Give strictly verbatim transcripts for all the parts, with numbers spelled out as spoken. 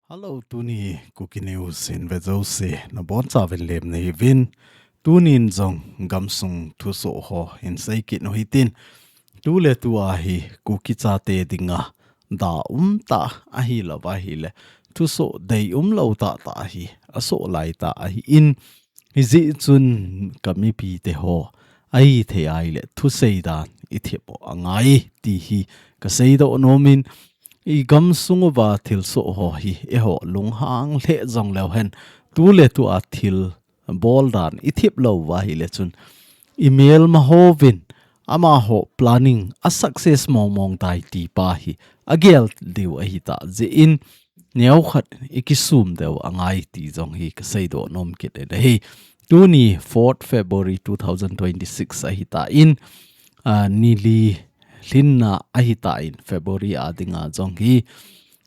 Hello, tuni Kuki News in ve jouse nabonchauvin lemna hiuvin. Tunin jong gamsung thusoh ho hin seikit u hitin. Tuletua hi Kuki chate dinga da umtah ahilouva ahile, thusoh deium lou tahtah hi asoh laitah ahin. Hijeh chun ka mipite ho, ahithei ahile thusei dan ithep u angai ti hi kaseidoh nomin, igamsung uva thilsoh ho hi eiho lunghang lheh jongleu hen, tuletua thil bol dan ithep louva ahile chun, imelma hovin amaho planning a success mongmong tai ti pa hi agel diu ahitah jeh in, neokhat ikisum diu angai ti jong hi kaseidoh nom kit in ahi. Tuni fourth February two thousand twenty-six ahitan, ah, nili lhinna ahitan February a dinga jong hi,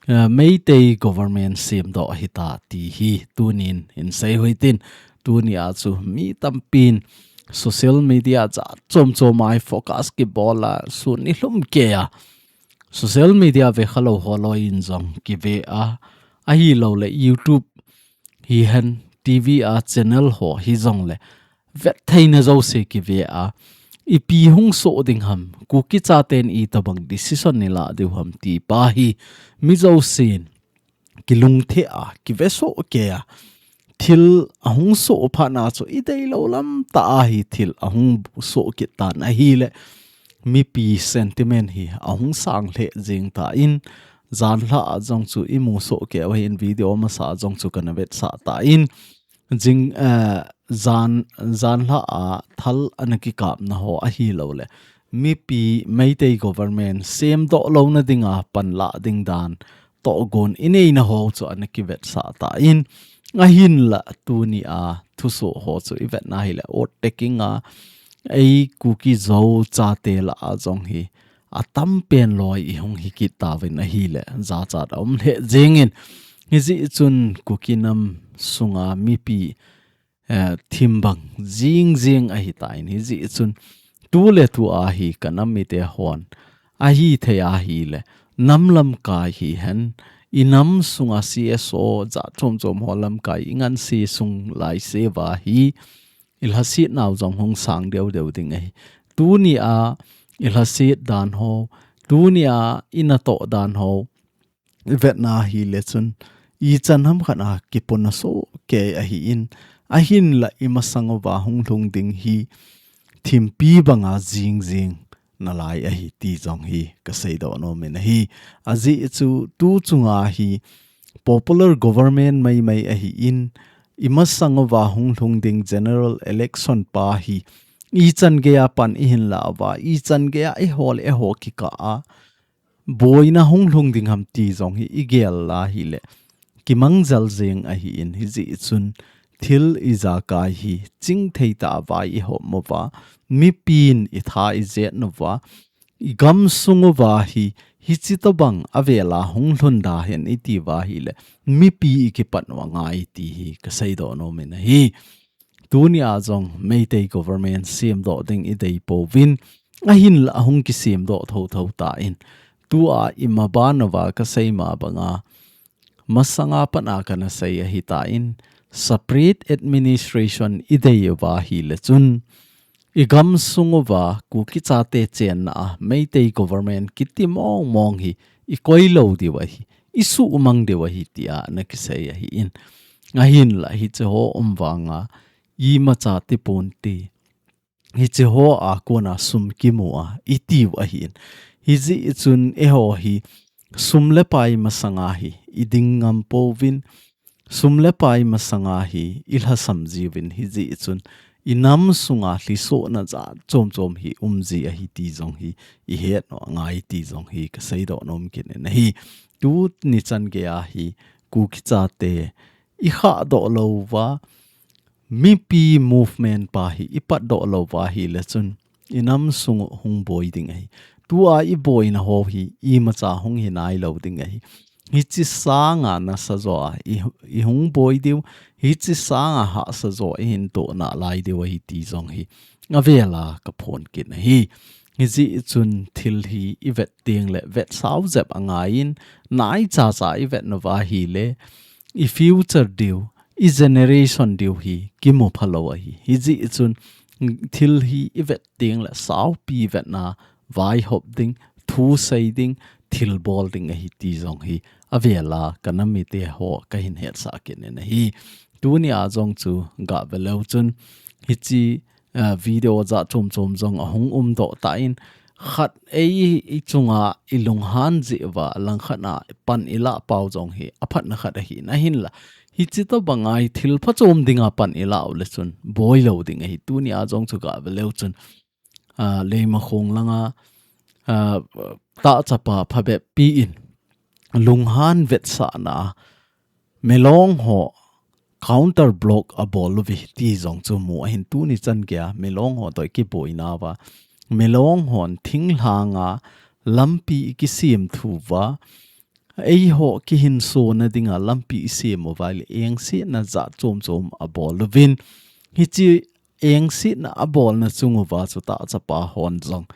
ah, Meitei government semdoh ahita ti hi tunin hin sei u hitin. Tunia chu mi tampin social media jat chomchoma hi focus kibola, sun nilhum keiya social media vekhalou ho loiyin jong kivea, ahilouleh YouTube hihen, TV a channel ho hijongle, vettheina jouse kivea, ipi hung soh ding ham, Kuki chaten itobang decision ilah diu ham ti pa hi mi jousen kilungthea, kivesoh keiya, thil ahung soh phatna chu ideilou lamtah a hi thil ahung soh kit tan ahile, mipi sentiment hi ahung sang lheh jeng tan, janhi a jong chu imu soh keiyu ahin, video masa jong chu kana vetsah tan, jing, eh, jan, janhi a thal ana kikapna ho ahilouleh, mipi Meitei government semdoh louna dinga panlah ding dan tohgon ineina ho chu ana kivetsah tan, ahinla tunia thusoh ho chu ivetna ahile, oath taking a, ei Kuki Zo chate lah a jong hi atampen loi ihung hikit tauvin ahile, jachat aum lheh jengin, hijeh chun Kuki nam sunga mipi, eh, thimbang jingjing ahitan, hijeh chun tuletua hi ka nam mite hon, ahithei ahile, nam lamkai hihen, inam sunga CSO jat chomchom ho lamkai, ingansei sung laiseuva hi ilhasetnau jong hung sang deudeu ding ahi. Tunia ilhaset dan ho, tunia inatoh dan ho ivetna ahile chun, ichan hamkhat a kipuna soh kei ahin, ahinla imasang uva hung lhung ding hi thimpi banga jingjing nalai ahi ti jong hi kaseidoh nomin ahi. Ajeh chu tu chunga hi popular government maimai ahin, imasang uva hung lhung ding general election pa hi ichan geiya pan ihin lah uva, ichan geiya eiho le eiho kikah a boina hung lhung ding ham ti jong hi igel ahile, kimang jel jeng ahin, hijeh chun thil ijakai hi chingthei tah a vai ihop uva, mipin itha ijet uva, igamsung uva hi hiche tobang avela hung lhun da hen itiuva ahile, mipi ikipat u angai ti hi kaseidoh nomin ahi. Tunia jong Meitei government semdoh ding ideipouvin, ahinla ahung kisemdoh thotho tan, tua imaban uva kasei ma banga, masanga pat a kana sei ahitan, separate administration idei uva ahile chun, igamsung uva Kuki chate chenna a Meitei government kiti mongmong hi ikoi lou diu ahi, isuhmang diu ahi tia ana kisei ahin, ahinla hiche ho um vanga imacha tipon ti, hiche hoa kona sum kimu a itiu ahin, hijeh chun eiho hi sum le pai masanga hi iding ngam pouvin, sum le pai masanga hi ilhasam jiuvin, hijeh chun inam sunga lhisohna jat chomchom hi umji ahi ti jong hi ihet u angai ti jong hi kaseidoh nom kit in ahi. Tuni chan geiya hi Kuki chate ikhahdoh louva, mipi movement pa hi ipatdoh louva ahile chun, inam sungu hung boi ding ahi. Tua iboina ho hi imacha hung hinailou ding ahi. Hiche sanga nasajo a i, ihung boi diu, hiche sanga hahsajo ihin toh nalai diu ahi ti jong hi avela kaphon kit ahi. Hijeh chun thil hi i vet teng le vet sao jep angaiyin, nai chacha i vet nauva ahile, i future diu, i generation diu hi kimu phalou ahi. Hijeh chun thil hi i vet teng le saopi vetna, vaihop ding, thu sei ding, thil bol ding ahi ti jong hi avela ka nam mite ho kahin hetsah kit in ahi. Tunia jong chu gah ve leu chun hiche, ah, video jat chom chom jong ahung umdoh tan, khat ei, i chunga i lunghan jeh uva, langkhat a pan i lah pau jong hi aphatna khat ahin, ahinla hiche tobanga hi thil phachom dinga pan i lah u le chun boi lou ding ahi. Tunia jong chu gah ve leu chun, ah, Leimakhong langa, ah, tahchapa phabep pi in lunghan vetsahna a Milong ho counter block abol uve ti jong chu mu ahin. Tuni chan geiya Milong ho toh kiboina uva, Milong hon thinglhanga lampi i kisem thu uva, eiho kihinsona dinga lampi i sem uva ahile engsetna jat chom chom abol uvin. Hiche engsetna abolna chung uva chu tahchapa hon jong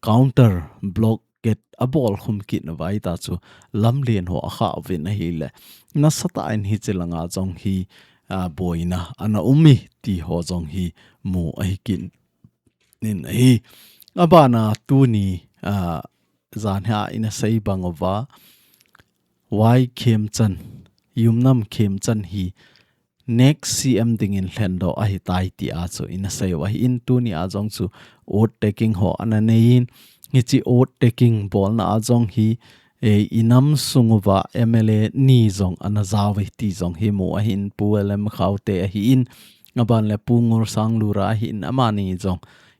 counter blockade abol khum kit nauva ahita chu lamlen ho akhah uvin ahile, nasatah in hiche langa jong hi, ah, boina ana um e ti ho jong hi mu ahi kit in ahi. Abana tuni, ah, janhi a ina sei bang uva, Y Khemchand, Yumnam Khemchand hi next C M dingin lhendoh ahitai tia chu ina sei u ahin. Tunia jong chu oath taking ho ana neiyin, hiche oath taking bolna a jong hi, eh, i nam sung uva M L A ni jong ana jao uve ti jong hi mu ahin, Pu L M Khaute ahin, aban le Pu Ngursang Lura ahin, amani jong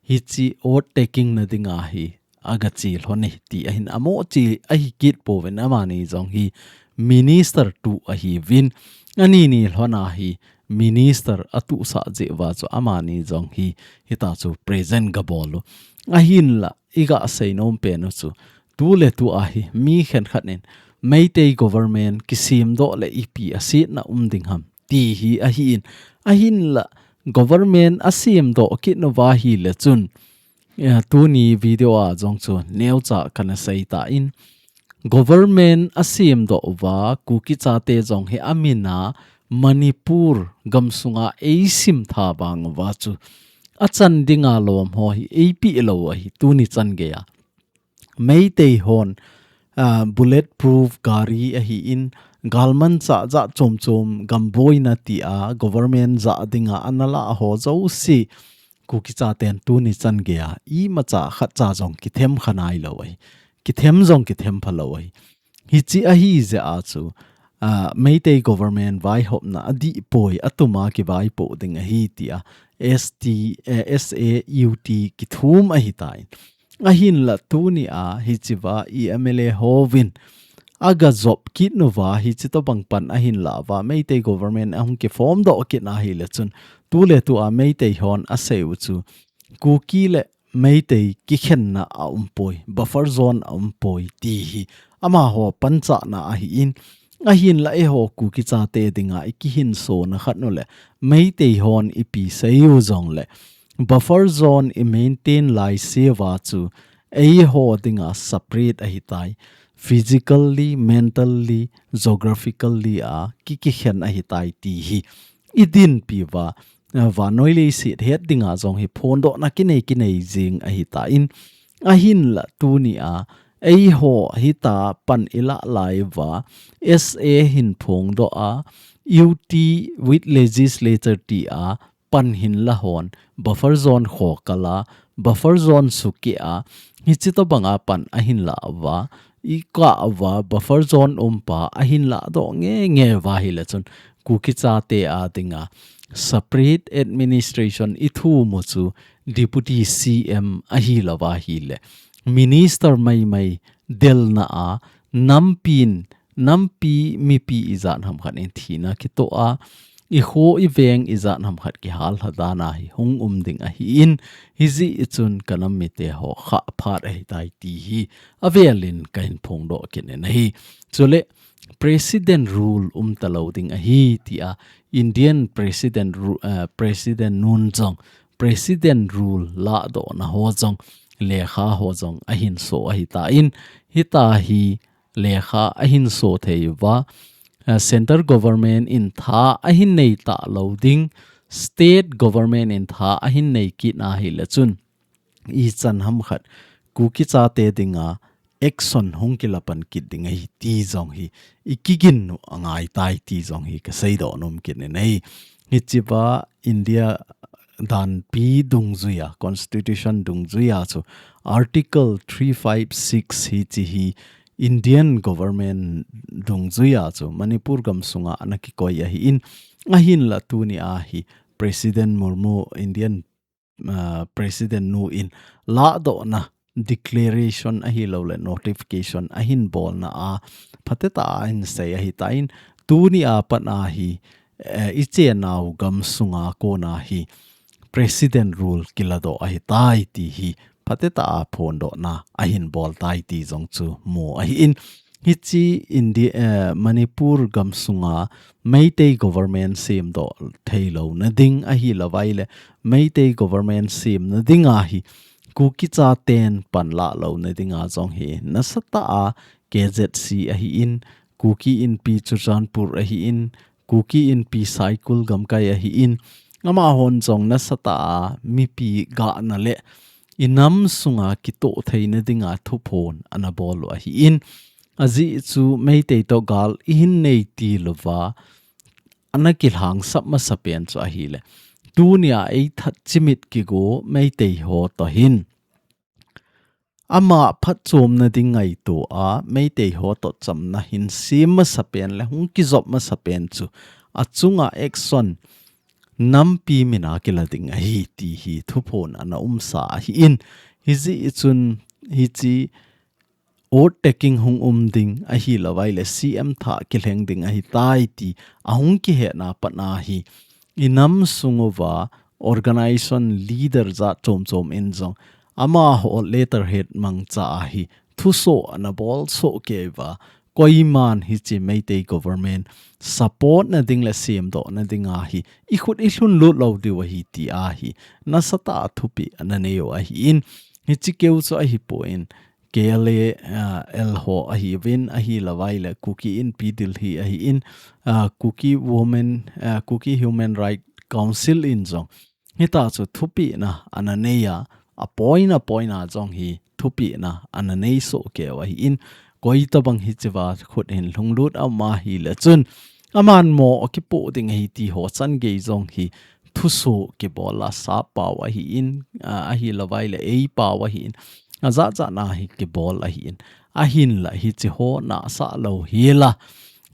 hiche oath taking na dinga hi aga che lhon e ti ahin, amo che ahi kit pouvin, amani jong hi minister tu ahiuvin, ani ni lhona hi minister atusah jeh uva chu amani jong hi hita chu present gabol u. Ahinla i gasei nom pen u chu, tuletu a hi mi khenkhat in Meitei government kisemdoh le ipi asetna um ding ham ti hi ahin, ahinla government asemdoh kit nauva ahile chun, eh, tuni video a jong chu neocha kana sei tan, government asemdoh uva Kuki chate jong hi amin a Manipur gamsunga eisim tha bang uva chu achan dinga lom ho hi eipeh lou ahi. Tuni chan geiya Meitei hon, ah, bulletproof gari ahin, galmanchah jat chom chom gamboina tia government jah dinga ana lah ho jouse, Kuki chaten tuni chan geiya imacha khatcha jong kithem kha nailou ahi. Kithem jong kithem phalou ahi. Hiche ahi jeh a chu, ah, Meitei government vaihopna adih poi, atuma kivaipoh ding ahi tia S T, eh, S A U T kithum ahitai. Ahinla tunia hichea i M L A hovin aga jop kit nauva, hiche tobang pan ahin lah uva, Meitei government ahung kiform doh kit na ahile chun, tuletua Meitei hon asei u chu, Kuki le Meitei kikhenna aumpoi, buffer zone aumpoi ti hi amaho panchahna ahin, ahinla eiho Kuki chate dinga ikihinsona khat u le Meitei hon ipi sei u jongle, buffer zone i maintain laiseuva chu eiho dinga separate ahitai, physically, mentally, geographically a ki, kikhen ahitai ti hi idinpi uva, eh, vannoi leiset het dinga jong hi phondohna kinei kinei jing ahitan, ahinla tunia eiho hita pan ilah lai uva, S A hin phongdoh a, U T with legislature tia pan hin la hon, buffer zone kho kal a, buffer zone sukeh a, hiche tobanga pan ahin lah uva, ikah uva, buffer zone umpa ahin lahdoh nge nge uva ahile chun, Kuki chate a dinga separate administration ithum u chu Deputy C M ahilouva ahile, Minister maimai delna a, nampin, nampi mipi ijat hamkhat in thina kitoh a, ikho iveng ijat hamkhat kihal lha dan a hi hung um ding ahin, hijeh chun ka nam mite ho khah phat ahitai ti hi avelin kahin phongdoh kit in ahi. Chule President rule umtalou ding ahi tia Indian President ru-, eh, President nun jong, President rule lahdohna ho jong lekha ho jong ahin so ahitan, hitahi lekha ahin so thei uva, ah, central government in tha ahin nei talou ding, state government in tha ahin nei kit ahile chun, ichan ham khat Kuki chate dinga action hung kilapan kit ding ahi ti jong hi, ikigin u angaitai ti jong hi kaseidoh nom kit in ahi. Hichea India danpi dungjuia, constitution dungjuia chu Article three five six hiche hi Indian government dungjuia chu Manipur gamsunga ana kikoi ahin, ahinla tunia hi President Murmu, Indian, ah, President nu in lahdohna declaration ahilouleh notification ahin bolna a phatecha ahin sei ahitan, tunia pat ahi, eh, ichenau gamsunga kona hi President rule kiladoh ahitai ti hi phatecha a phondohna ahin boltai ti jong chu mu ahin, hiche India, eh, Manipur gamsunga Meitei government semdoh theilouna ding ahilouvaile Meitei government semna dinga hi Kuki chaten panlah louna dinga jong hi nasatah a K Z C ahin, Kuki Inpi Churachandpur ahin, Kuki Inpi Saikul gamkai ahin, amahon jong nasatah a mipi gahna le inam sunga kitoh theina dinga thuphon ana bol u ahin, ajeh chu Meitei toh gal ihin nei tilouva ana kilhangsap masapen chu ahile, tunia eithat chimit kigo Meitei ho toh hin ama phatchomna ding ngaito a, Meitei ho toh chamna hin sem masapen le hung kijop masapen chu achunga action nampi mina kila ding ahi ti hi thuphon ana umsa ahin, hijeh chun hiche oath taking hung um ding ahilouvaile C M thah kilheng ding ahitai ti ahung kihetna pat ahi, inam sunguva organization leader jat chomchom in jong amaho letterhead mangcha ahi thusoh ana bolsoh keiuva, koiman hiche Meitei government support na ding le semdohna dinga hi ikhut ilhun lut lou diu ahi ti ahi nasatah a thupeh ana neiu ahin, hiche keu chu ahipon K L A, ah, L ho ahiuvin, ahilouvaile Kuki Inpi Delhi ahin, ah, Kuki Women, ah, Kuki Human Rights Council in jong hitachu thupehna ana neiya, apoina poina jong hi thupehna ana neisoh keiu ahin, koitobang hichea khut hin lhunglut aum ahile chun aman mo akipoh ding ahi ti ho changei jong hi thusoh kibola sappau ahin, ah, ahilouvaile eipau ahin, ajat jatna hi kibol ahin, ahinla hiche ho nahsah lou hela,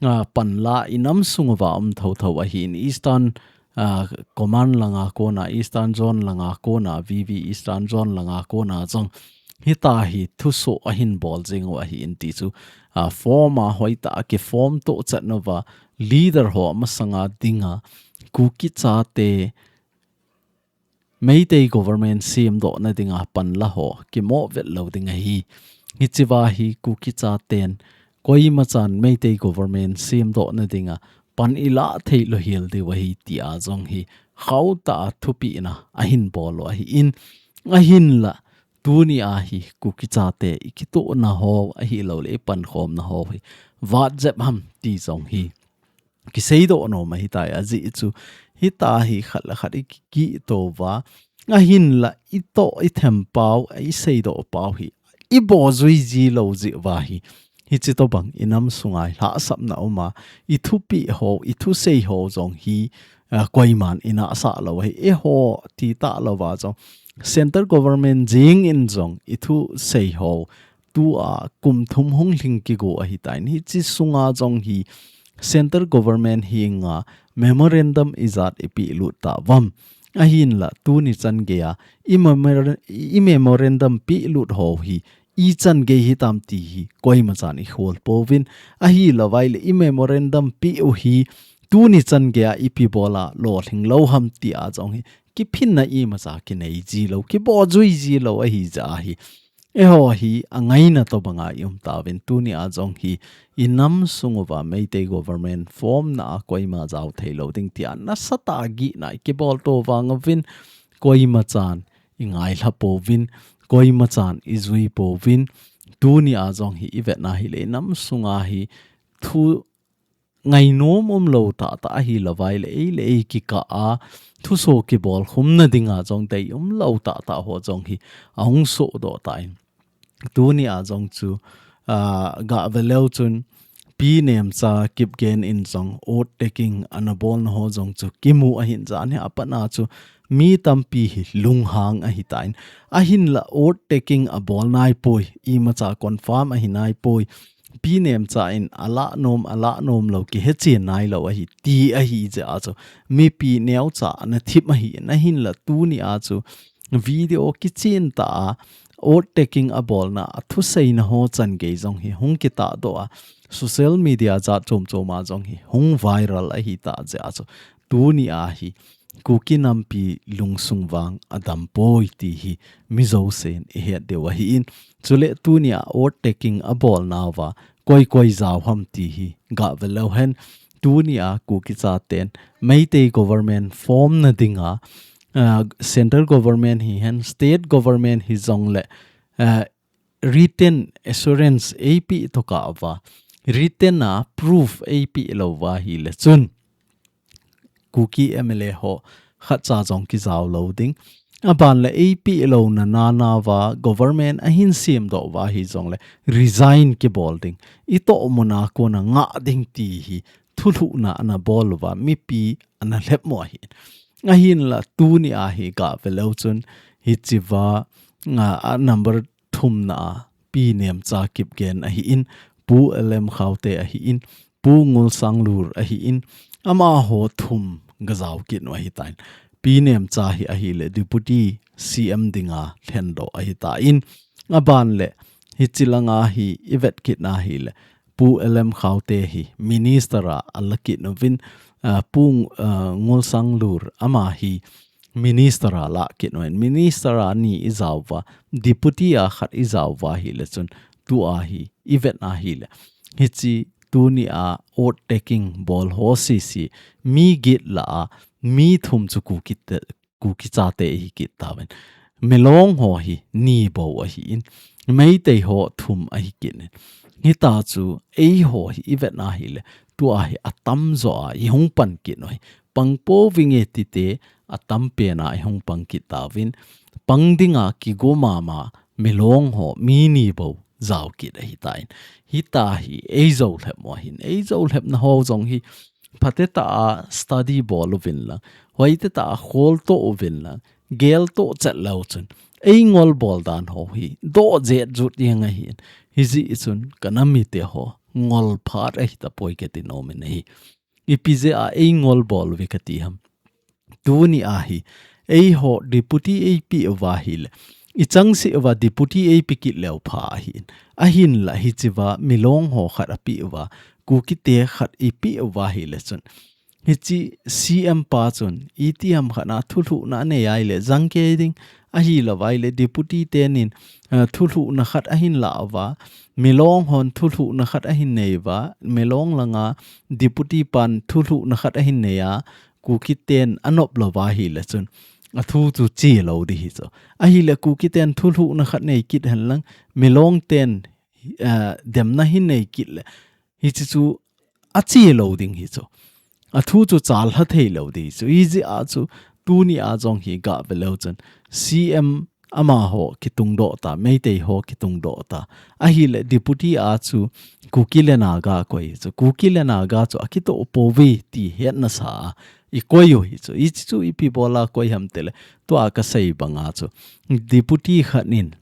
ah, panla inam sunguva um thotho ahin, Eastern, ah, Command langa kona, Eastern Zone langa kona, V V Eastern Zone langa kona jong hitahi thusoh ahin bol jing u ahin ti chu, ah, form a hoitah a kiform tohchat nauva leader ho masanga dinga Kuki chate Meitei government semdohna dinga panla ho kimoh vet lou ding ahi. Hichea hi Kuki chaten koimachan Meitei government semdohna dinga pan ilah thei louhel diu ahi tia jong hi khohtah a thupehna ahin bol u ahin, ahinla tunia hi Kuki chate ikitohna ho ahilouleh ipankhomna ho hi vatjep ham ti jong hi kiseidoh nom ahitai, ajeh chu hitahi khat le khat ikikitoh uva, ahinla itoh ithempau, iseidoh pau hi ibol jui ji lou jeh uva hi, hiche tobang inam sunga lhahsamna uma, ithupeh ho, ithusei ho jong hi, ah, koiman inahsah lou ahi, eiho titah louva jong Central Government jeng in jong ithusei ho tua kum thum hung lhing kigo ahitan, hiche sunga jong hi Central Government henga memorandum ijat ipehlut tauvam, ahinla tuni changeiya i memor-, i memorandum pehlut ho hi ichangei hitam ti hi koimachan ikhol pouvin, ahilouvaile i memorandum peh u hi tuni changeiya ipi bola lolhing lou ham tia jong hi kiphinna imacha kinei ji lou, kibol jui ji lou ahijeh ahi. Eiho hi angaina tobanga ium tauvin, tunia jong hi inam sunguva Meitei government formna a koima jao thei lou ding tia nasatah a gihna ikibol to vang uvin, koimachan ingailha pouvin, koima chan ijui pouvin, tuni a jong hi ivet na hile inam sunga hi thu ngainom umlou tah tah ahi lou vai le, ei le ei kikah a thuso kibol khum na dinga jong dei umlou tah tah ho jong hi ahung sodoh tan. Tuni a jong chu, ah, gah ve leu chun Pi Nemcha Kipgen in jong oath taking ana bol na ho jong chu kimu ahin, jan hi apat na chu mi tampi hi lunghang ahi tan. Ahinla oath taking abol nai poi, imacha confirm ahi nai poi. Pi Nemcha in alah nom, alah nom lou kihe chen nai lou ahi, ti ahi jeh a chu mipi neocha ana thip ahin, ahinla tuni a chu video kichen tah a oath taking abolna, athusei na ho chan gei jong hi hung kitahdoh a, social media jat chom chom a jong hi hung viral ahi tah jeh a chu tuni a hi Kuki nampi lungsung vang adam poi ti hi mi jousen ihet diu ahin. Chule tuni a oath taking abol nauva koi koi jao ham ti hi gah ve leu hen. Tuni a Kuki chaten Meitei government form na dinga, ah, central government hihen, state government hijong le, ah, written assurance eipeh tokah uva, written a proof eipeh lou uva hile chun Kuki M L A ho khatcha jong kijao lou ding. Aban le eipeh lou na nana uva government ahin semdoh uva hijong le resign kibol ding. Itoh muna kona ngah ding ti hi thulhuhna ana bol uva mipi ana lhep mo ahi. Ahinla tuni a hi gah ve leu chun hichiva, ah, a number thumna a Pi Nemcha Kipgen ahin, Pu L M Khaute ahin, Pu Ngulsanglur ahin, amaho thum gajao kit u ahi tan. Pi Nemcha hi ahile Deputy C M dinga lhendoh ahi tan. Aban le hichi langa hi ivet kit na hile Pu L M Khaute hi minister a ala kit uvin, ah, Pu, ah, Ngulsanglur ama hi minister a lah kit uvin, minister a ni ijao uva, deputy a khat ijao uva hile chun tua hi ivet na hile hichi tuni a oath taking bol ho sisi mi get lah a mi thum chu Kuki te, Kuki chate ihi kit tauvin. Milong ho hi ni bou ahin, Meitei ho thum ahi kit in. Hita chu eiho hi ivet na hile tua hi atamjo a ihung pan kit u ahi. Pang pouvinge tite atam pen a ihung pang kit tauvin. Pang dinga kigo mama Milong ho mi ni bou jao kit ahi tan. Hita hi eijou lhep mo ahin, eijou lhepna ho jong hi phatetah a study bol uvin lang, hoitetah a kholtoh uvin lang, geltoh chet leu chun, eingol bol dan ho hi doh jet jut jeng ahin. Hijeh chun kanam mite ho ngol phat ahi tapoi kati nom in ahi. Ipi jeh a eingol bol uve kati ham? Tuni a hi eiho deputy eipeh uva hile, ichangseh uva deputy eipeh kit leu pha ahin. Ahinla hichiva Milong ho khat apeh uva, Kukite khat ipeh uva hile chun, hichi C M pa chun itiham khat na thulhuhna anei a ile jangkei ding, ahilou va ile deputy tenin, eh, thulhuhna khat ahin lah uva, Milong hon thulhuhna khat ahin nei uva, Milong langa deputy pan thulhuhna khat ahin nei a, Kukiten anop lou va hile chun athu chu che lou ding hi chu. Ahile Kukiten thulhuhna khat nei kit hen lang, Milong ten, eh, demna hin nei kit le hichi chu ache lou ding hi chu. Athu chu chalha thei lou ding hi chu. Hijeh a chu tuni a jong hi gah ve leu chun C M amaho kitungdoh ta, Meitei ho kitungdoh ta. Ahile deputy a chu Kuki le Naga koi hi chu. Kuki le Naga chu akitoh pouve ti hetna sa a ikoi u hi chu. Hichi chu ipi bol a koi ham tile, tua kasei banga chu deputy khat in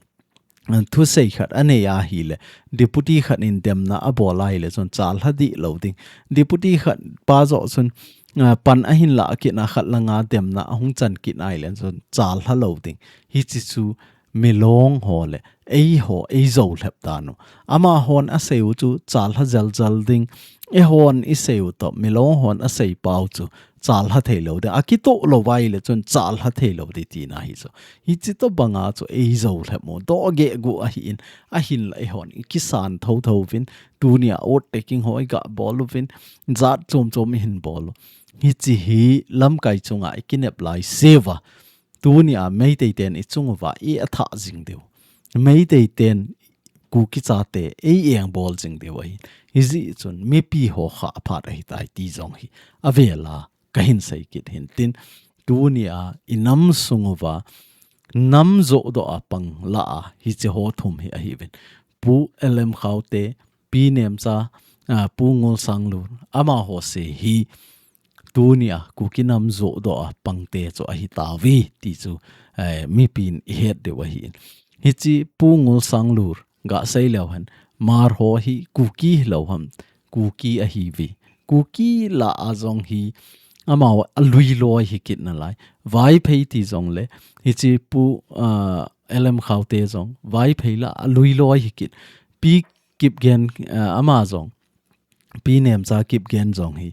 thusei khat anei a hile, deputy khat in demna abol a hile chun chalha dih lou ding. Deputy khat pa joh chun, ah, pan ahin lah kit na khat langa demna ahung chan kit a hile chun chalha lou ding. Hichi chu Milong ho le eiho eijou lhep dan u. Amahon asei u chu chalha jel jel ding. Eihon isei u toh Milong hon asei pau chu chalha thei lou ding. Akitoh lou va ile chun chalha thei lou ding tina hi chu. Hichi tobanga chu eijou lhep mo, doh geh gu ahin, ahinla eihon ikisan thotho uvin, tuni a oath taking ho igah bol uvin, jat chom chom ihin bol u. Hichi hi lamkai chunga ikinep lai seuva, tuni a Meitei ten ichung uva i athah jing diu. Meitei ten Kuki chate ei engbol jing diu ahi. Hijeh chun mipi ho khah phat ahitai ti jong hi avel a kahin sei kit hintin, tunia inam sung uva nam johdoh a pang lah a hiche ho thum hi ahiuvin. Pu L M Khaute, Pi Nemcha, a, Pu Ngulsanglur, amaho se hi tunia Kuki nam johdoh a pangte chu ahitauve ti chu, eh, mipin ihet diu ahin. Hiche Pu Ngulsanglur gasei leu hen, Hmar ho hi Kuki hilou ham, Kuki ahiuve. Kuki lah a jong hi amau alui loi hi kit nalai. Vaiphei ti jongle, hiche Pu, ah, L M Khaute jong Vaiphei lah a alui loi hi kit. Pi Kipgen, ah, ama jong, Pi Nemcha Kipgen jong hi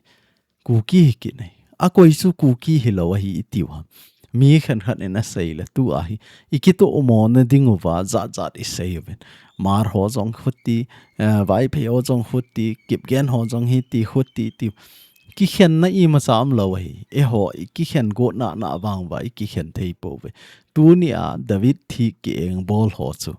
Kuki hi kit ahi. Akoi chu Kuki hilou ahi itiu ham. Mi khenkhat in asei le tua hi ikitoh mona ding uva jat jat isei uvin. Hmar ho jong khuti, eh, Vaiphei ho jong khuti, Kipgen ho jong hiti khuti tiu. Kikhenna imacha umlou ahi. Eiho ikikhen got nana vang uva ikikhen thei pouve. Tunia David Thiek kiengbol ho chu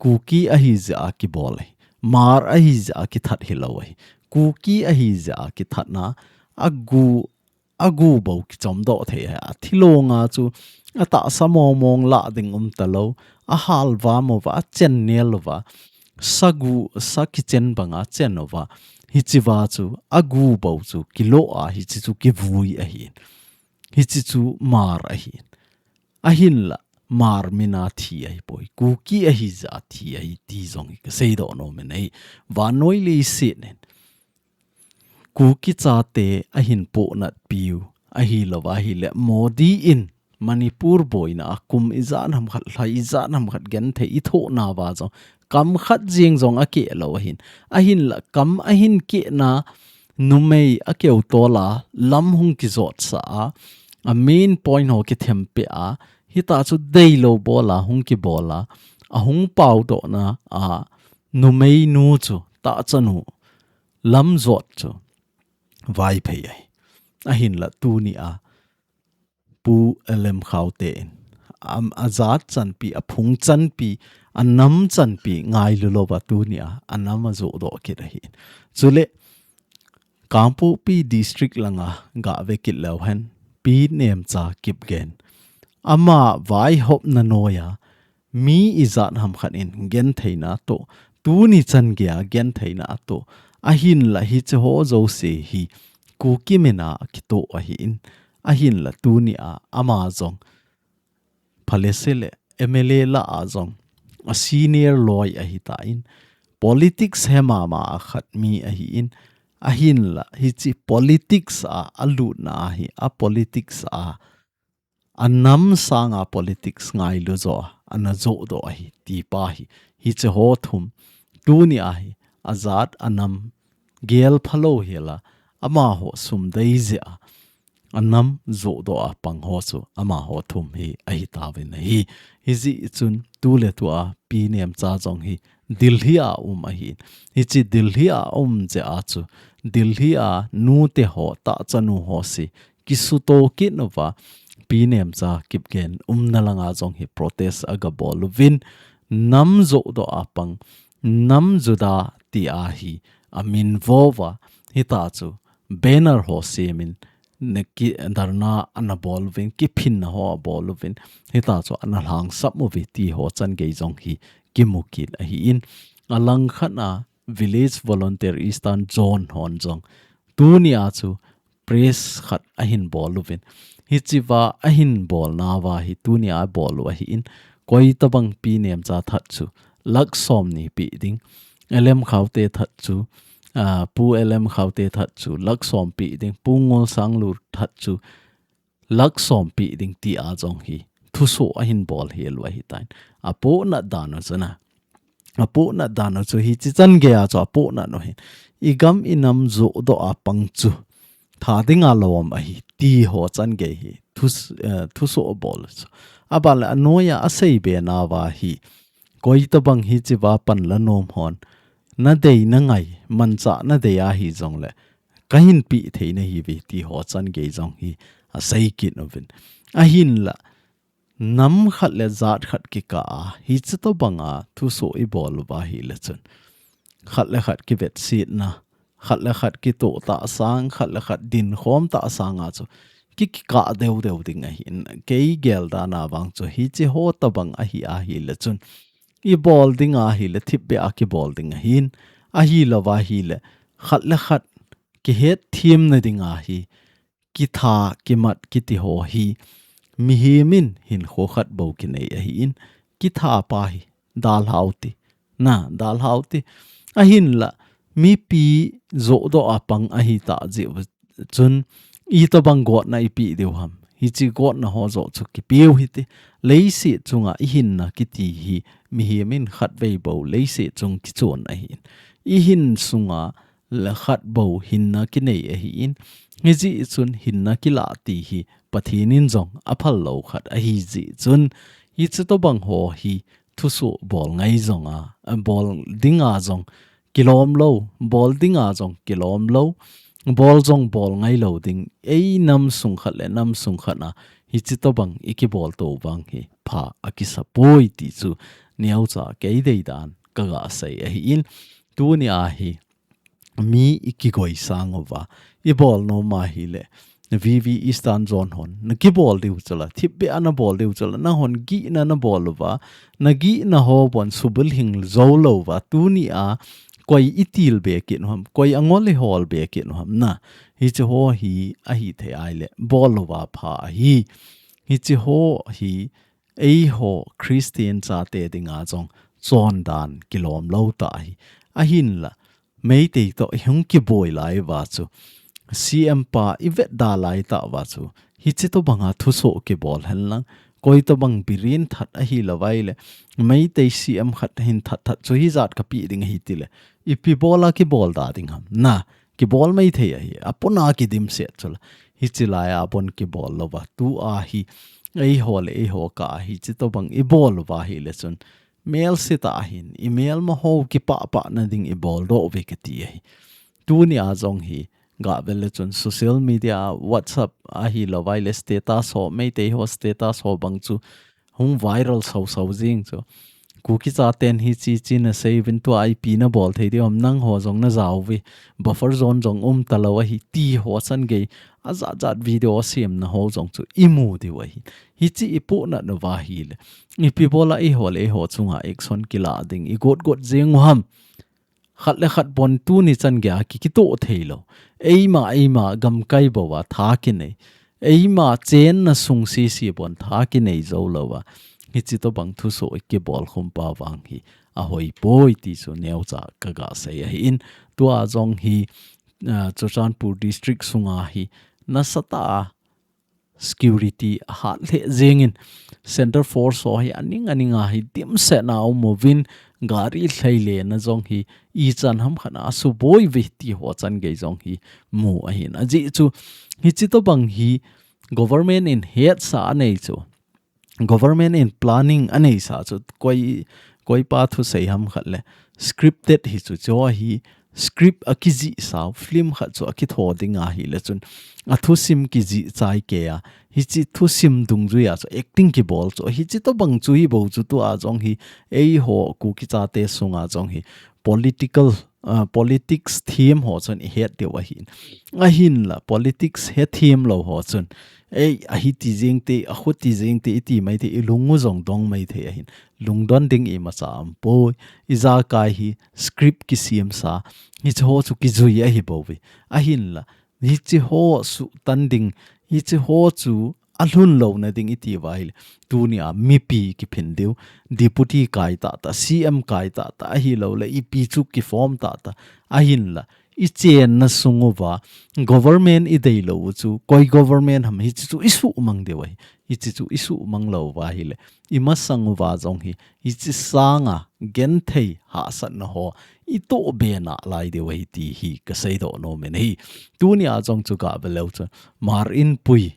Kuki ahi jeh a kibol ahi. Hmar ahi jeh a kithat hilou ahi. Kuki ahi jeh a kithatna agu, agu bou kichomdoh thei ahi. Athilong a chu atahsa mong mong lah ding umtalou. Ahalvam uva, achen nel uva, sagu, sa kichen banga chen uva, hichea chu agu bou chu kilo a, hiche chu kivui ahi. Hiche chu Hmar ahi. Ahinla, Hmar min a thi ahipoi. Kuki ahi jeh a thi ahi ti jong hi kasei doh nom in ahi. Vannoi leiset in Kuki chate ahin pohnat piu ahilouva ahile, Modi in Manipur boina a kum ijat ham khat, lha ijat ham khat genthei ithoh nauva jong kam khat jeng jong akeh lou ahin. Ahinla kam ahin kehna numei akeu tol a lam hung kijotsah a, a main point ho kithempeh a, hitia chu deilou bol a hung kibol a, ahung paodohna a numeinu chu, tahchanu lam jot chu Vaiphei ahi. Ahinla tunia Pu L M Khaute in, am, ajat chanpi, aphung chanpi, anam chanpi ngailu louva tunia anam ajohdoh kit ahi. Chule Kangpokpi District langa gave kit leu hen, Pi Nemcha Kipgen, ama vaihopna noiya mi ijat ham khat in gentheina atoh, tuni chan geiya gentheina atoh, ahinla hiche ho jouse hi Kuki min a akitoh ahin, ahinla tunia ama jong phalese le M L A lah a jong a senior loi ahitan, politics he mama a khat mi ahin, ahinla hiche politics a alutna ahi, a politics a anam sanga politics ngailu jo a ana johdoh ahi, ti pa hi. Hiche ho thum tunia hi ajat anam gel phalou hela, amaho sum dei jeh a anam johdoh a pang ho chu amaho thum hi ahitauvin ahi. Hijeh chun tuletua Pi Nemcha jong hi Delhi a um ahin. Hiche Delhi a um jeh a chu, Delhi a nute ho, tahchanu ho se kisuto kit uva, Pi Nemcha Kipgen umna langa jong hi protest agabol uvin, nam johdoh a pang, nam juda tia hi amin vo uva, hitia chu banner ho semin, ne ki, dharna ana bol uvin, kiphinna ho abol uvin, hitia chu ana lhangsap uve ti ho chan gei jong hi kimu kit ahin. Alangkhat a Village Volunteer Eastern Zone hon jong tunia chu press khat ahin bol uvin. Hichea ahin bolnauva hi tunia abol u ahin. Koitabang Pi Nemcha that chu lakh somni pe ding, L M Khaute that chu, ah, Pu L M Khaute that chu lakh som pe ding, Pu Ngulsanglur that chu lakh som pe ding tia jong hi thusoh ahin bol hel u ahitan. Apohnat dan u chu na. Apohnat dan u chu hiche chan geiya chu apohnat u ahin. Igam inam johdoh a pang chu tha dinga lom ahi, ti ho chan gei hi thus-, eh, thusoh abol u chu. Aban le anoiya aseibe nauva hi, koitabang hichea panla nom hon nadei nangai, manchah nadei ahi jongle, kahin pe thei nahiuve ti ho chan gei jong hi asei kit uvin. Ahinla, nam khat le jat khat kikah a, hichi tobang a thusoh i bol uva ahile chun, khat le khat kivetsetna, khat le khat kitoh tahsang, khat le khat dinkhom tahsang a chu ki, kikah deu deu ding ahin, kei gel dan a vang chu hichi ho tobang ahi ahile chun, i bol ding ahile, thipbeh a kibol ding ahin, ahilouva ahile, khat le khat kihetthem na ding ahi, kitha, kimat, kiti ho hi, mihem in hinkho khat bou kinei ahin, kitha pa hi, dalhau ti, na, dalhau ti. Ahinla, mipi johdoh a pang ahi tah jeh u chun, itobang gotna i pe diu ham. Hichi gotna ho joh chu kipe u hite. Leiset chunga i hinna kiti hi, mihem in khatvei bou leiset chung kichon ahin. I hin sunga le khat bou hinna kinei ahin. Hijeh chun hinna kilah ti hi Pathen in jong aphal lou khat ahi jeh chun, hichi tobang ho hi thusoh bol ngai jong a, a bol ding a jong kilom lou, bol ding a jong kilom lou, bol jong bol ngai lou ding, ei nam sung khat le nam sung khat a, hichi tobang i kibol to vang hi pha akisa poi ti chu neocha kei dei dan ka ga sei ahin, tuni a hi mi i kigoi sang uva, i bol nom ahile, V V Eastern Zone hon na kibol diu chula, thipbeh a na bol diu chula, na hon gihna na bol uva, na gihna ho bon subulhing jou louva, tuni a koi i til be kit u ham, koi angol i hol be kit u ham na. Hichi ho hi ahithei ahile, bol louva pha ahi. Hichi ho hi eiho Christian chate dinga jong chondan kilom lou tah ahi. Ahinla, Meitei toh i hung kiboi lai uva chu, C M pa i vetda lai tah uva chu, hichi tobang a thusoh kibol henlang, koi tobang Biren that ahilouva ahile, Meitei C M khat hin that that chu hijat ka pe ding ahi tile, ipi bol a kibol da ding ham. Na, kibol maithei ahi, apuna kidimset chula. Hichi lai a bon kibol louva, tu a hi, eiho le eiho kah a hichi tobang i bol uva ahile chun, melse tah ahin, i melma ho kipah pah na ding i bol doh uve kati ahi. Tuni a jong hi, ga vel le chun social media, WhatsApp ahilouva ahile status ho, Meitei ho status ho bang chu hung viral sau sau jing chu. Kuki chaten hichi chi na sei uvin, tua ipi na bol thei diu ham, nangho jong na jao uve, buffer zone jong um talou ahi ti ho chan gei, ajat jat video semna ho jong chu i mu diu ahi. Hichi i puhnat uva ahile, ipi bol a eiho le eiho chunga action kila ding i got got jeng u ham. Khat le khat bon tuni chan gei a ki, kitoh thei lou. Eima, eima gamkai bou a tha kinei. Eima chenna sung sese bon tha kinei jou lou a, hichi tobang thusoh i kibol khum pa vang hi ahoi poi ti chu neocha ka ga sei ahin. Tua jong hi, ah, Churachandpur District sunga hi nasatah a security ahat lheh jengin, Centre Force ho hi aning aning a hi dimset na um uvin, gari lhailena jong hi ichan ham khat a asuboi uve ti ho chan gei jong hi mu ahin. Ajeh chu, hichi tobang hi government in hetsa anei chu, government in planning aneisa chu, koi, koi pa thusei ham khat le, scripted hi chu, chu hi script a kijih sau, film khat chu a kitho ding ahile chun, a thusim kijih chai kei a, hichi thusim dungjui a chu acting kibol chu, hichi tobang chu hi bou chu, tua jong hi eiho Kuki chate sunga jong hi political, ah, politics them ho chun i het diu ahin. Ahinla politics hethem lou ho chun, ei, ahi ti jeng te, akhu ti jeng te, i ti mai te, i lung u jong dong mai thei ahin. Lungdon ding imacha um poi. Ijakai hi script kisemsa, hichi ho chu kijui ahi bou ve. Ahinla, hichi ho suhtan ding, hichi ho chu alhun louna ding i ti uva ahile, tuni a mipi kiphin diu, deputy kai tah tah, C M kai tah tah, ahilou le ipi chu kiform tah tah, ahinla, i chenna sung uva, government i dei lou u chu, koi government ham, hichi chu i suhmang diu ahi, hichi chu i suhmang lou uva ahile, i masang uva jong hi, hichi sanga genthei hahsatna ho i toh be nalai diu ahi ti hi ka seidoh nom in ahi. Tuni a jong chu ga vel leu chun, Hmar Inpui,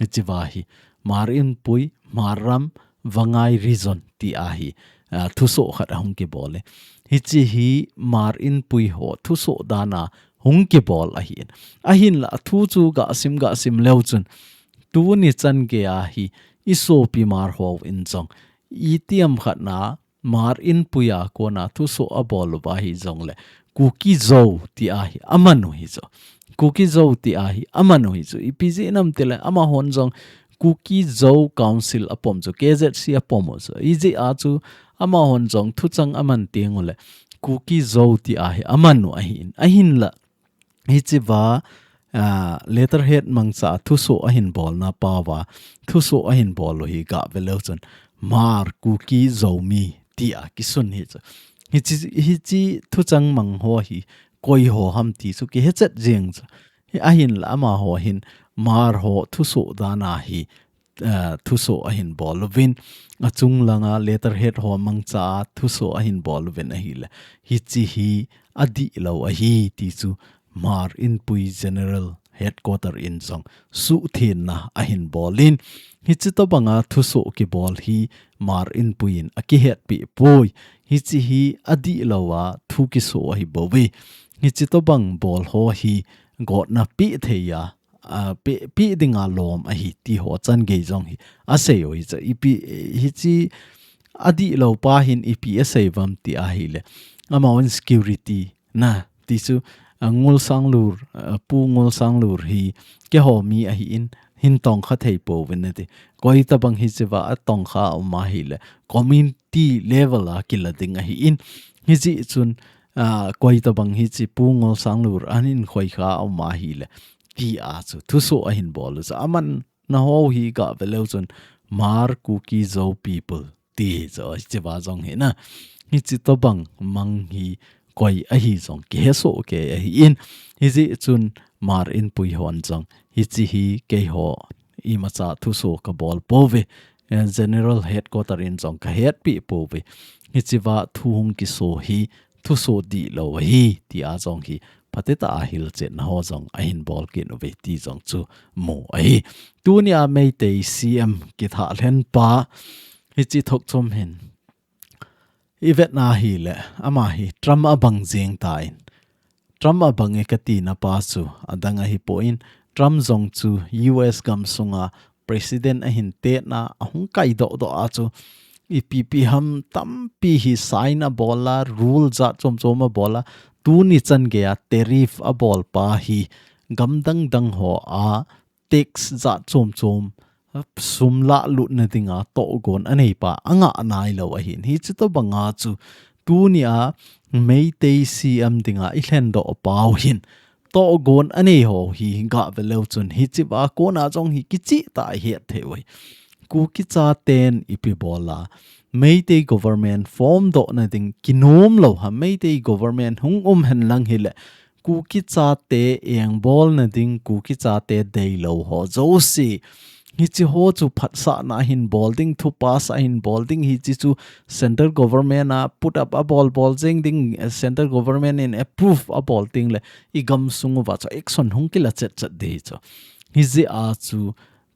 hichi uva hi, Hmar Inpui, Hmar ram, Vangai region ti a hi, ah, thusoh khat ahung kibol e. Hichi hi Hmar Inpui ho thusoh dan a hung kibol ahin. Ahinla thu chu ga sim, ga sim leu chun, tuni chan geiya hi i sopi Hmar hon jong itiham khat na Hmar inpui a kona thusoh abol uva hijongle Kuki-Zo tia hi aman u hichu. Kuki-Zo tia hi aman u hichu. Ipi jeh ham itile amahon jong Kuki-Zo Council apom chu, K Z C apom u chu. Hijeh a chu amahon jong thuchang aman teng ule Kuki-Zo tia hi aman u ahin. Ahinla hichea, ah, letterhead mangcha thusoh ahin bolna paova thusoh ahin bol u hi gah ve leu chun Hmar Kuki Zomi tia kisun hichu. Hichi, hichi thuchang mang ho hi koi ho ham ti chu kihe chet jeng chu. Hi ahinla amaho hin Hmar ho thusoh dan a hi, ah, thusoh ahin bol uvin, achung langa letterhead ho mangcha thusoh ahin bol uvin ahile, hichi hi adihlou ahi ti chu Hmar inpui General Headquarter in jong suhthengna ahin bol in, hichi tobanga thusoh kibol hi Hmar inpui in akihetpi poi. Hichi hi adihlou a thu kisoh ahi bouve. Hichi tobang bol ho hi gotna pe thei a, a, pe, pe dinga lom ahi ti ho chan gei jong hi asei u hichu. Ipi, hichi adihlou pa hin ipi asei uvem ti ahile, amahon security na ti chu, a, Ngulsanglur, a, Pu Ngulsanglur hi keiho mi ahin, hin tongkha thei pouvin ati. Koi tobang hichea atongkha um ahile community level a kila ding ahin, hijeh chun, a, koi tobang hichi Pu Ngulsanglur ahin khoikha um ahile tia chu thusoh ahin bol u chu. Amanna ho hi gah ve leu chun Hmar Kuki-Zo people ti chu hichea jong hi na. Hichi tobang mang hi koi ahi jong kihe soh kei ahin, hijeh chun Hmar inpui hon jong hichi hi keiho imacha thusoh kabol pouve. Eh, General Headquarter in jong kahetpi pouve. Hichea thu hung kisoh hi thusoh dihlou ahi tia jong hi phatecha a hilchetna ho jong ahin bol kit uve ti jong chu mu ahi. Tunia Meitei C M kithah lhen pa hichi thokchom hin i vetna ahile, ama hi Trump abang jeng tan. Trump abang e katina pa chu adang ahipon, Trump jong chu U S gamsunga president ahin tetna ahung kaidoh doh a chu ipi ipi ham tampi hi sign abol a, rule jat chom chom abol a, tuni chan geiya tariff abol pa hi gam dang dang ho a tax jat chom chom, sum lahlutna dinga tohgon anei pa angah nailou ahin. Hichi tobanga chu tunia Meitei C M dinga i lhendoh pau hin tohgon anei ho hi gah ve leu chun hichea kona jong hi kicheh tah a i het thei u ahi. Kuki chaten ipi bol a, Meitei government form dohna ding kinom lou ham, Meitei government hung um hen lang hile Kuki chate engbolna ding, Kuki chate deilou ho jouse hichi ho chu phatsahna ahin bol ding, thu pass ahin bol ding, hichi chu central government a put up abol bol jeng ding, eh, central government in approve abol ding le i gamsung uva chu action hung kila chet chet ding chu. Hijeh a chu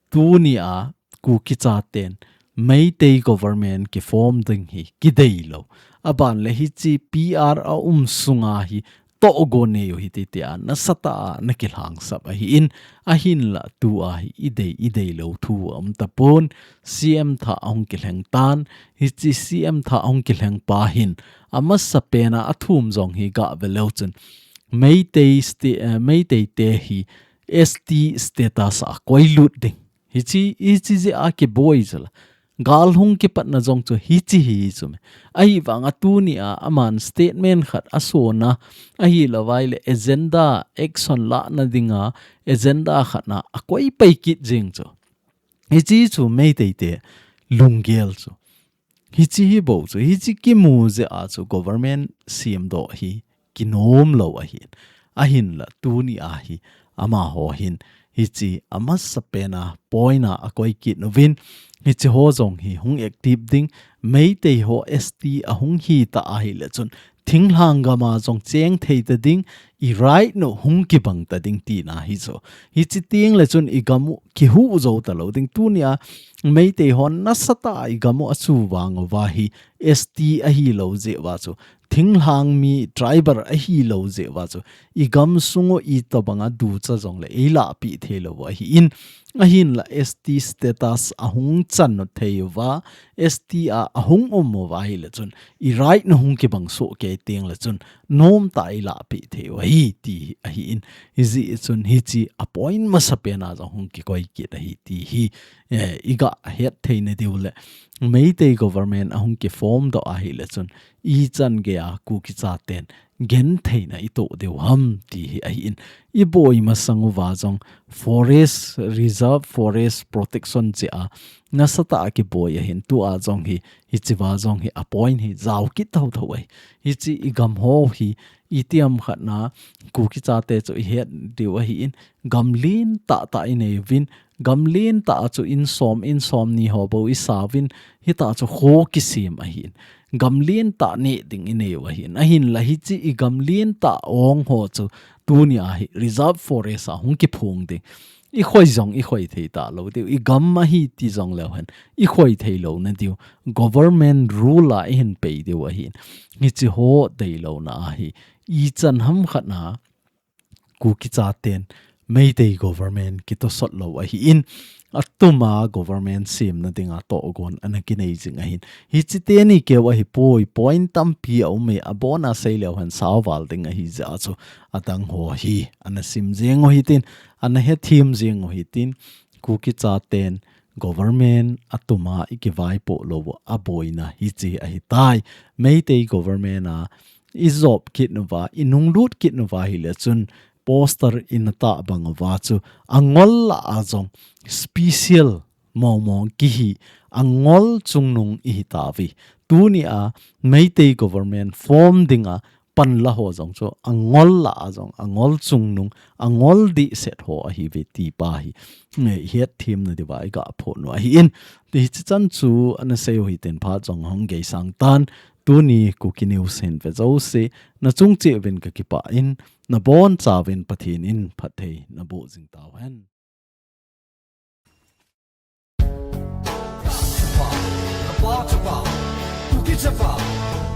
tunia Kuki chaten Meitei government kiform ding hi kideilou. Aban le hichi P R a um sunga hi tohgon nei u hite tia nasatah a nakilhangsap ahin, ahinla tua hi i dei, i deilou thu aum tapon, C M thah ahung kilheng tan, hichi C M thah ahung kilheng pa hin, amasapen a athum jong hi gah ve leu chun, Meitei sta-, eh, Meitei te hi S T status a koilut ding. Hichi, hichi jeh a kiboi chu la. Gal hung kipatna jong chu hichi hi chu me. Ahivanga tunia aman statement khat asona, ahilou vai le agenda action lahna dinga agenda khat na akoi pai kit jeng chu. Hichi chu Meitei te lunggel chu. Hichi hi bou chu, hichi kimu jeh a chu government semdoh hi kinom lou ahin. Ahinla tunia hi amaho hin hichi amasapen a point a akoi kit uvin, hichi ho jong hi hung active ding, Meitei ho S T ahung hita ahile chun thinglhang gam a jong cheng thei ta ding, i right u hung kibang ta ding tina hi chu. Hichi teng le chun i gam u kihuh jou talou ding. Tunia Meitei hon nasatah a i gam u achu vang uva hi S T ahilou jeh uva chu thinglhang mi tribal ahilou jeh uva chu, i gamsung u itobang a ducha jongle eilahpeh theilou u ahin, ahinla S T status ahung chan u thei uva, S T a ahung um uva ahile chun, i right na hung kibang soh kei tengle chun, nomtah a eilahpeh thei u ahi ti ahin, hijeh chun hiche a point masapen a jong hung kikoi kit ahi ti hi, eh, i gahet theina diu le, Meitei government ahung kiform doh ahile chun, ichan gei a Kuki chaten gentheina itoh diu ham ti hi ahin, i boi masang uva jong forest, reserve forest protection chea nasatah a kiboi ahin, tua jong hi, hichea jong hi a point hi jao kit thotho ahi. Hiche i gam ho hi, itiham khat na Kuki chate chu i het diu ahin, gam lentah tah i nei uvin, gam lentah a chu in som, in somni ho bou i sa uvin, hitah chu kho kisem ahin. Gam lentah neh ding i nei u ahin. Ahinla hiche i gam lentah ong ho chu tunia hi reserve forest a hung kiphong ding. I khoi jong i khoi thei talou diu. I gam ahi ti jongleu hen, i khoi theilouna diu. Government rule a i hin pei diu ahin. Hiche ho deilouna ahi. Ichan ham khat na Kuki chaten Meitei government kitosot lou ahin, atuma government semna dinga tohgon ana kinei jing ahin. Hiche teni keu ahipoi, point tampi aum e, abona seileu hen sao val ding ahi jeh a chu adang ho hi ana sim jeng u hitin, ana hethem jeng u hitin, Kuki chaten government atuma i kivaipoh lou u aboina hiche ahitai. Meitei government a i jop kit uva, i nunglut kit uva ahile chun poster i na tah bang uva chu angol lah a jong special mong mong kihi, angol chungnung i hi tauve. Tunia Meitei government form dinga panla ho jong chu angol lah a jong, angol chungnung, angol dihset ho ahiuve ti pa hi, eh, i hetthemna diuva i gaphon u ahin. Hiche chan chu ana sei u hitin phat jong hung geisang tan, tuni Kuki News hin ve jouse, na chung cheh uvin ka kipah in, na boncha uvin Pathen in phatthei na boh jing tau hen. Chapa, Chapa, Kuki Chapa.